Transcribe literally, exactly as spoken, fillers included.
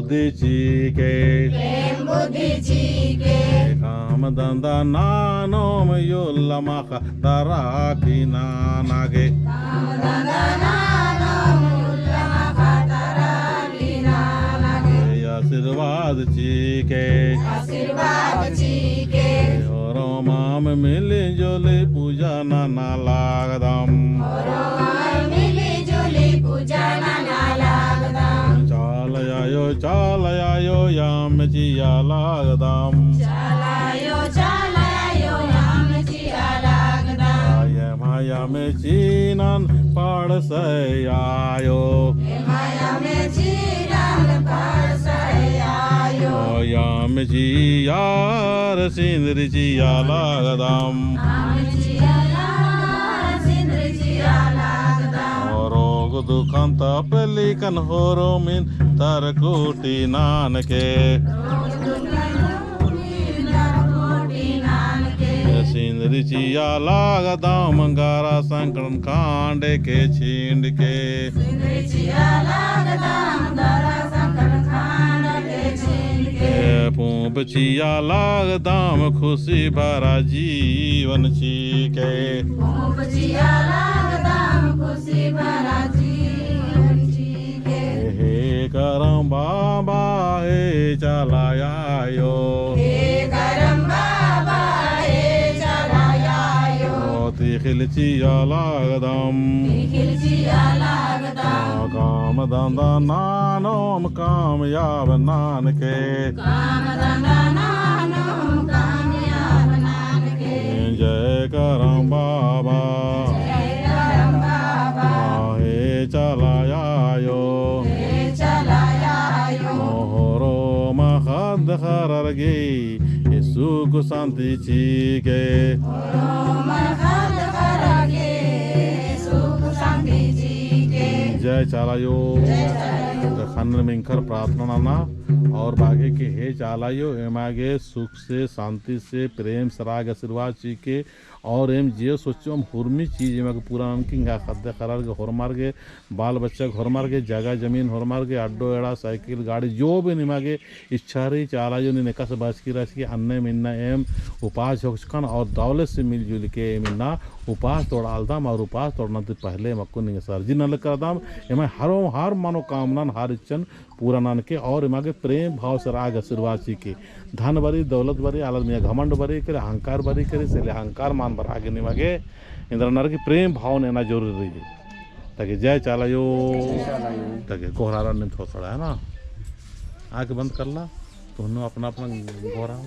बुद्धि चिके। प्रेम बुद्धि चिके। काम धंधा ननोम उल्ला माख़ा तरा की नना गे। काम धंधा ननोम उल्ला माख़ा तरा की नना गे। आशीर्वाद चिके। आशीर्वाद चिके। होरमाम मिली जुली पूजा नना लगदम। होरमाम मिली जुली पूजा नना लगदम। चाला आयो, चाला आयो, याम चिआ लगदम। चाला आयो, चाला आयो, याम चिआ लगदम। एमा याम चिअनन पड़सई आयो। एमा याम चिअनन पड़सई आयो। याम चिअर सिंदरी चिआ लगदम। याम चिअर सिंदरी चिआ लगदम। रोग दुखन तपलिकन होरमिन तरकुटी ननके। रोग दुखन होरमिन तरकुटी ननके। सिंदरी चिआ लगदम गरा संकटन खांडके छिंडके। सिंदरी चिआ लगदम गरा संकटन खांडके छिंडके। पूंप चिआ लगदम खुशी भरा जीवन चिके। पूंप चिआ लगदम खुशी भरा जीवन चिके। हे करम बाबा, हे चाला आयो। हे करम बाबा, हे चाला आयो। तिख़िल चिआ लगदम। तिख़िल चिआ लगदम। काम धंधा ननोम कामयाब ननके। काम धंधा ननोम कामयाब ननके। जय करम बाबा। जय करम बाबा। हे चाला आयो। हे चाला आयो। होरमा ख़द्द ख़र्रर गे सुख शांति चिके। होरमा ख़द्द ख़र्रर गे सुख शांति चिके। जय चाला आयो। जय चाला आयो। तो ख़न्न मिंख़र प्रार्थना नना और बागे कि हे चाला आयो, एमा गे सुख से, शांति से, प्रेम से रआ गे आशीर्वाद चिके। और एम जे सोच्चोम होरमी चीज एमा गे पूरा ननके, एंगा ख़द्द ख़र्रर गे, होरमर गे, बाल बच्चा गे, होरमर गे, जगह जमीन होरमर गे, अड्डो एड़ा, साइकिल, गाड़ी, जो भी निमा गे इच्छा रई, चाला आयो नीन एकासे बाचकी रहचकी, अन्नेम इन्ना एम उपास होचकन और दौले से मिलजुल के एम इन्ना उपास तोड़ालदम। और उपास तोड़ना ती पहले एम अक्कुन निंग्है सरजी नलख करदम, एम्है हर, हर मनोकामनान, हर इच्छन पूरा ननके और एमा गे प्रेम भाव से रआ गे आशीर्वाद चिके। धन बरई, दौलत बरई, आलर मइय्याँ घमंड बरई केरे, अहंकार बरई केरे, से ले अहंकार मल बरआ गे निमा गे, एन्देर ननर की प्रेम भाव नू एना जरूरी रई। ताकि जय चाला आयो। जय चाला आयो। ताकि गोहरारन नीम थोड़ा थोड़ा है ना। आँख बंद करला, तो हन्नो अपना अपना गोहराओ।